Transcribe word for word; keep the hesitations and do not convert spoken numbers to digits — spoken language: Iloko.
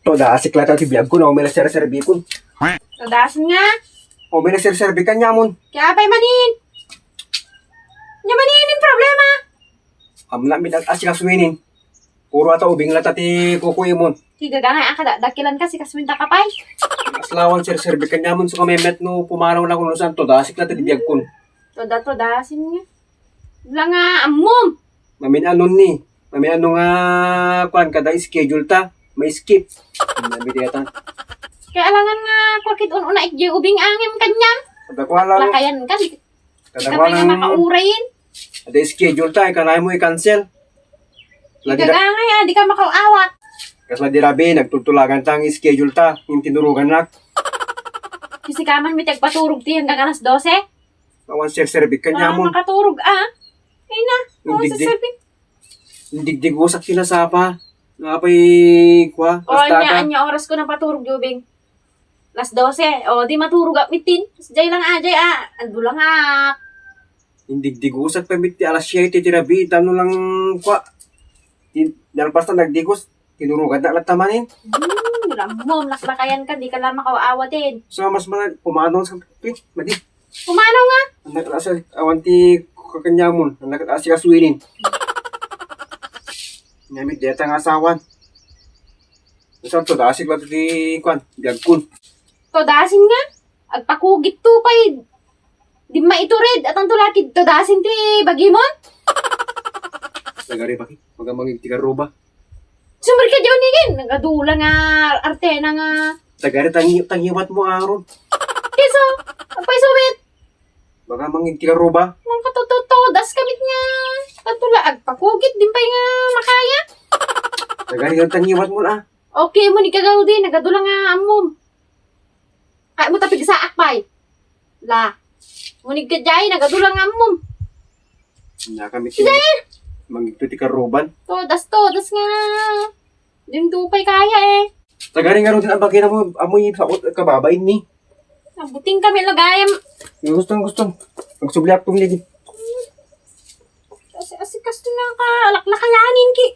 To, dasik la ti biagkon, no? May naserserbikon. Tadasin nga. O, may naserserbi kaniamon. Kaya pa'y manin. Nya manin in problema. Amla mi asikasuinin. Puro ata ubing la ta ti kukuimon. Ti gagangay a kada dakilan ka, sikasuin ta ka pay. Aslawan serserbi kaniamon so kamemet no pumanaw na kuno saan to, dasik la ti biagkon. Toda, todasin nga. Wala nga ammom. Mamin-ano ni? Mamin-ano nga kuan kada schedule ta? Maskip. Nabi deta. Kaya alangan nga kuakit un-una ikjay ubing angem kaniam. Kada kuan lang. Lakayan ka, di Kada ka pay nga kuan lang. Makauray. Ada schedule ta, ikana mo i-cancel. Lagi da- Gagangay, ah, di ka makaawat. Kasla di rabi, nagtultulagan ta ang schedule ta, yung tinurugan nak. Kasi ka man may tagpaturog ti hanggang alas dose. Awan serserbik kaniamon. Ah, makaturog, ah. Ay na, awan serserbik. Indigdig-, indigdigusak ti nasapa. Napay, kwa, o, anya, anya oras ko napaturog, Jubing? Alas dose. O, di maturog ak mitin. Jay lang, ah, jay, ah. Ando lang, ah. Indigdigusak pay mitin ti alas siyete ti rabii. Tapno lang, kwa. Ti, nalpas na nagdigos. Tinurugan na latta manin. Hmm, wala mo, laklakayan ka, di ka lang makaawatin. So, mas mga, pumanaw sa, eh, madi. Pumanaw nga? Anak na sa, awan ti kakanyamon, anak na si kasuinin. Nyamit deta nga asawan. Sa to, dasik lang ti, kwan, biagkon. To, dasin nga? Agpakugit to pay. Di maiturid, atan to lakid to dasin ti bagimon? Tagari bakit? Magamangig ti karuba. Sumir ka diyan, Nigin. Nagadula nga artena nga. Tagari tangi-, tangiwat mo, Aaron. Kiso, agpay sumit. Magamangig ti karuba. Nang katututo, das kamit nga. Tatula, agpakugit, din pay nga makaya. Tagari ang tangiwat mo, ah. Okay, mo ni kagaw din, nagadula nga amom. Kaya mo tapigsaak pay. La. Munig ka jay, nagadula nga amom. Nakamit ti, mangigto ti karuban. Todas, todas nga. Din to pay kaya eh. Tagaring nga ron din ang bagay na mo, amoy sa kababa ini. Nabuting kami lagayam. Yung gusto, gusto. Magsubli ako tumligi. Kasi, kasi kasto na ka, alaklakayanin ki.